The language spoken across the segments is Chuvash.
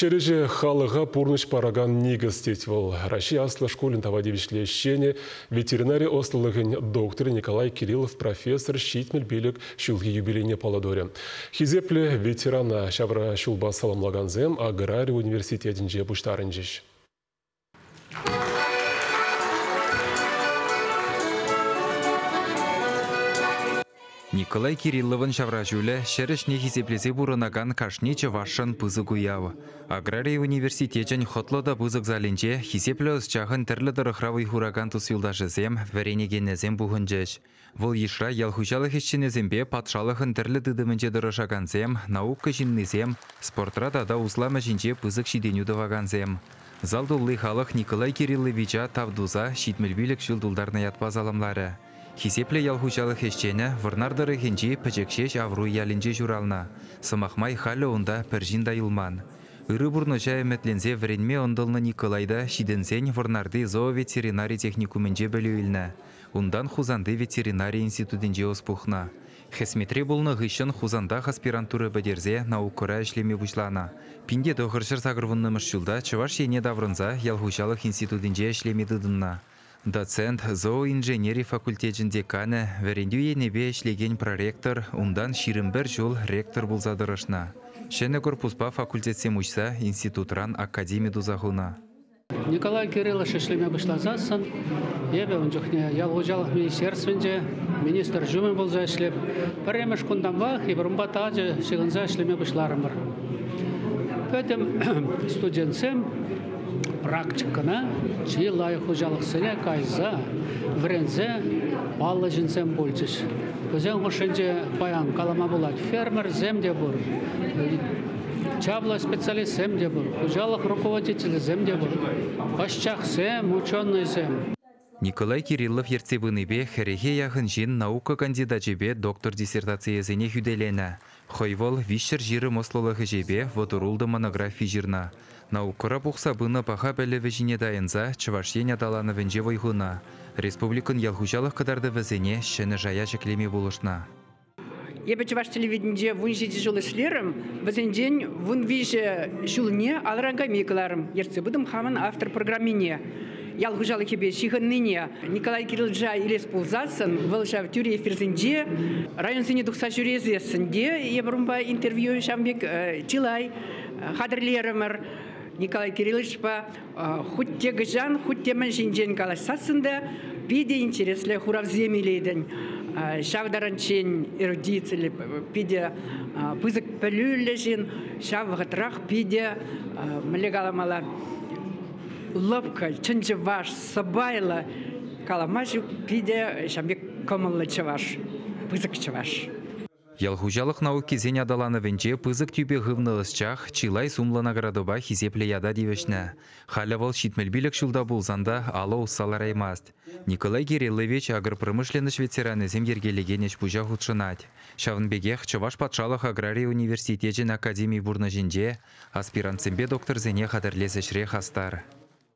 Ҫӗр ӗҫӗ халӑха пурнӑҫ паракан никӗс, тет вӑл. Раҫҫей аслӑ шкулӗн тава тивӗҫлӗ ӗҫченӗ, ветеринари ӑслӑлӑхӗн докторӗ Николай Кириллов профессор 75 ҫулхи юбилейне паллӑ турӗ. Хисеплӗ ветерана ҫавра ҫулпа саламлакансем аграри университетӗнче пуҫтарӑнчӗҫ. Николай Кирилловӑн ҫавра ҫулӗ ҫӗр ӗҫне хисеплесе пурӑнакан кашни чӑвашшӑн пысӑк уяв. Аграри университечӗн хӑтлӑ та пысӑк залӗнче хисеплӗ ӑсчахӑн тӗрлӗ тӑрӑхра вӑй хуракан тус-юлташӗсем, вӗренекенӗсем пухӑнчӗҫ. Вӑл йышра ял хуҫалӑх ӗҫченӗсемпе патшалӑхӑн тӗрлӗ тытӑмӗнче тӑрӑшакансем, наука ҫыннисем, спортра тата услам ӗҫӗнче пысӑк ҫитӗнӳ тӑвакансем. Зал тулли халӑх Николай Кирилловича тав туса 75 ҫул тултарнӑ ятпа саламларӗ. Хисеплӗ ял хуҫалӑх ӗҫченӗ Вӑрнар тӑрӑхӗнчи пӗчӗк ҫеҫ Авруй ялӗнче ҫуралнӑ. Сӑмах май, халӗ унта пӗр ҫын та юлман. Ырӑ пурнӑҫа ӗмӗтленсе вӗренме ӑнтӑлнӑ Николай та ҫитӗнсен Вӑрнарти зооветеринари техникумӗнче пӗлӳ илнӗ. Унтан Хусанти ветеринари институтӗнче ӑс пухнӑ. Хӗсметре пулнӑ хыҫҫӑн Хусантах аспирантура пӗтерсе наукӑра ӗҫлеме пуҫланӑ. 1980-мӗш ҫулта Чӑваш Ене таврӑнса ял хуҫалӑх институтӗнче ӗҫлеме тытӑннӑ. Доцент, зооинженери факультечӗн деканӗ, вӗрентӳ енӗпе ӗҫлекен проректор, унтан 21 ҫул ректор пулса тӑрӑшнӑ. Ҫӗнӗ корпуспа факультетсем уҫса институтран академи туса хунӑ. Николай Кириллович ӗҫлеме пуҫласассӑн эпӗ ун чухне ял хуҫалӑх министерствинче министр ҫумӗ пулса ӗҫлеп. Пӗрремӗш кунтанпах эпир унпа тачӑ ҫыхӑнса ӗҫлеме пуҫларӑмӑр. Пӗтӗм студентсем практикӑна чи лайӑх хуҫалӑхсене кайса вӗренсе паллӑ ҫынсем пулчӗҫ. Вӗсен хушшинче паян калама пулать, фермерсем те пур, чаплӑ специалистсем те пур, хуҫалӑх руководителӗсем те пур, ӑсчахсем, ученӑйсем. Николай Кириллов ертсе пынипе хӗрӗхе яхӑн ҫын наука кандидачӗпе доктор диссертацийӗсене хӳтӗленӗ. Хӑй вӑл 320 ӑслӑлӑх ӗҫӗпе 36 монографи ҫырнӑ. Наукӑра пухса пынӑ паха пӗлӗвӗ ҫине тайӑнса Чӑваш Ен аталанӑвӗнче вӑй хунӑ. Республикӑн ял хуҫалӑх кӑтартӑвӗсене ҫӗнӗ шая ҫӗклеме пулӑшнӑ. Эпӗ чӑваш телевиденинче 17 ҫул ӗҫлерӗм. Вӗсенчен 13 ҫулне алран кайми кӑларӑм. Ертсе пытӑм хамӑн автор программине. Ял хуҫалӑхӗпе ҫыхӑннине Николай Кирилловича илес пулсассӑн, вӑл ҫав тӳрӗ эфирсенче районсене тухса ҫӳресессӗн те эпир унпа интервью ҫавӑн пек чылай хатӗрлерӗмӗр. Николай Кирилловичпа хуть те кӑҫан, хуть те мӗн ҫинчен калаҫсассӑн та питӗ интереслӗ хуравсем илетӗн. Ҫав таранччен эрудициллӗ, питӗ пысӑк пӗлӳллӗ ҫын, ҫав вӑхӑтрах питӗ, мӗнле каламалла, лӑпкӑ, чӑн чӑваш, сӑпайлӑ, калама ҫук питӗ ҫав пек кӑмӑллӑ чӑваш, пысӑк чӑваш. Ял хуҫалӑх наукисен аталанӑвӗнче пысӑк тӳпе хывнӑ ӑсчах чылай сумлӑ наградӑпа хисеплӗ ята тивӗҫнӗ. Халӗ вӑл 75 ҫулта пулсан та алӑ усса лараймасть. Николай Кириллович агропромышленноҫ ветеранӗсем йӗркелекен ӗҫ-пуҫа хутшӑнать. Ҫавӑн пекех Чӑваш патшалӑх аграри университечӗн академи пурнӑҫӗнче аспирантсемпе докторсене хатӗрлес ӗҫре хастар.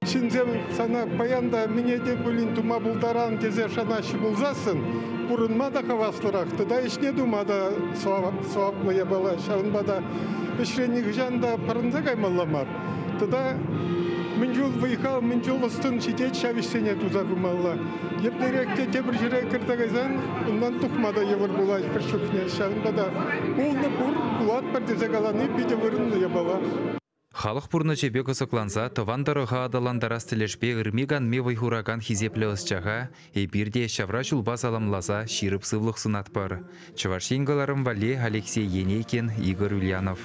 Ҫынсем сана паян та мӗне те пулин тума пултаран тесе шанаҫҫӗ пулсассӑн, пурӑнма та хаваслӑрах, тата ӗҫне тума та сӑваплӑ япала. Ҫавӑнпа та ӗҫрен нихӑҫан та пӑрӑнса каймалла мар. Тата мӗн чул вӑй-хал, мӗн чул ӑс-тӑн ҫитет, ҫав ӗҫсене туса пымалла. Еплерех те тепӗр ҫӗре кӗрсе кайсан унтан тухма та йывӑр пулать хӑш чухне. Ҫавӑнпа та пулнӑ пур, пулатпӑр тесе калани питӗ вырӑнлӑ япала. Халӑх пурнӑҫӗпе кӑсӑкланса тӑван тӑрӑха аталантарас тӗлӗшпе ырми-канми вӑй хуракан хисеплӗ ӑсчаха эпир те ҫавра ҫулпа саламласа ҫирӗп сывлӑх сунатпӑр. Чӑваш Ен кӑларӑм валли Алексей Енейкин, Игорь Ульянов.